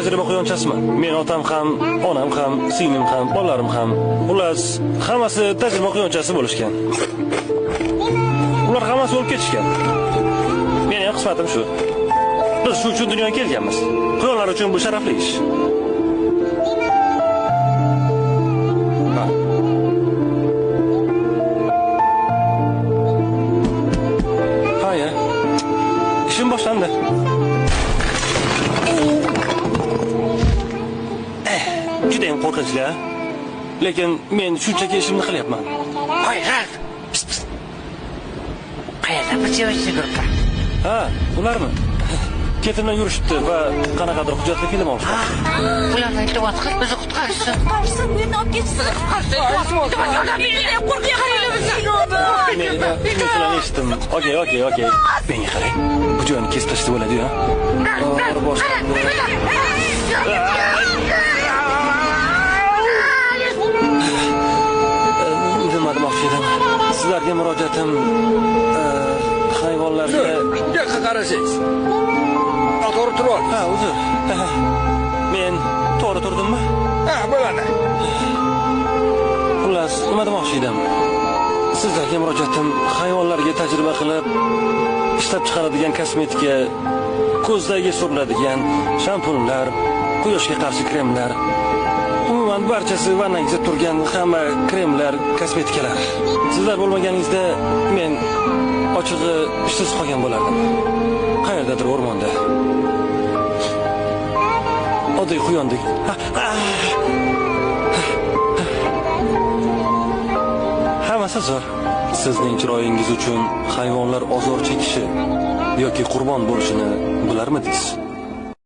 tajriba quyonchasiman. Men otam ham, onam ham, singlim ham, bolalarim ham. Xullas, hammasi tajriba quyonchasi bo'lishgan. Ular hammasi o'lib ketishgan. Meni ham qismatim shu. Biz shu uchun dunyoga kelganmiz. Quyonlar uchun bu sharafli ish. Ha. Ha ya. İşim boshlandi. Juda ham qo'rqinchli, a? Lekin men shunchaki ishimni qilyapman. Voy, Ralf. Pst, pst. Qayerda bu съёмочный группа? Ha, ularmi? Ketimdan yurishibdi va qanaqadir hujjatli film olishdi. Ularni iltimos qil, bizni qutqarishsin. Qutqarishsin, bu yerdan olib ketishsin. Qutqarishsin. Iltimos, yordam bering. Qo'rqyapman. Men sizlarni eshitdim. Okey, okey, okey. Menga qarang. Bu joyni kesib tashlasa bo'ladi-yu, ha? Boshqa. Nima demoqchi edim? Sizlarga murojaatim hayvonlarga... Bu yoqqa qarasangiz. To'g'ri turib ol. Ha, uzr. Men to'g'ri turdimmi? Ha, bo'ladi. Xullas, nima demoqchi edim? Sizlarga murojaatim hayvonlarga tajriba qilib ishlab chiqaradigan kosmetika, ko'zdagi suriladigan shampunlar, quyoshga qarshi kremlar, umuman barchasi vannangizda turgan hamma kremlar, kosmetikalar. Sizlar bo'lmaganingizda men ochig'i ishsiz qolgan bo'lardim. Qayerdadir o'rmonda. Oddiy quyondek. Hammasi zo'r. Sizning chiroyingiz uchun hayvonlar ozor chekishi yoki qurbon bo'lishini bilarmidingiz?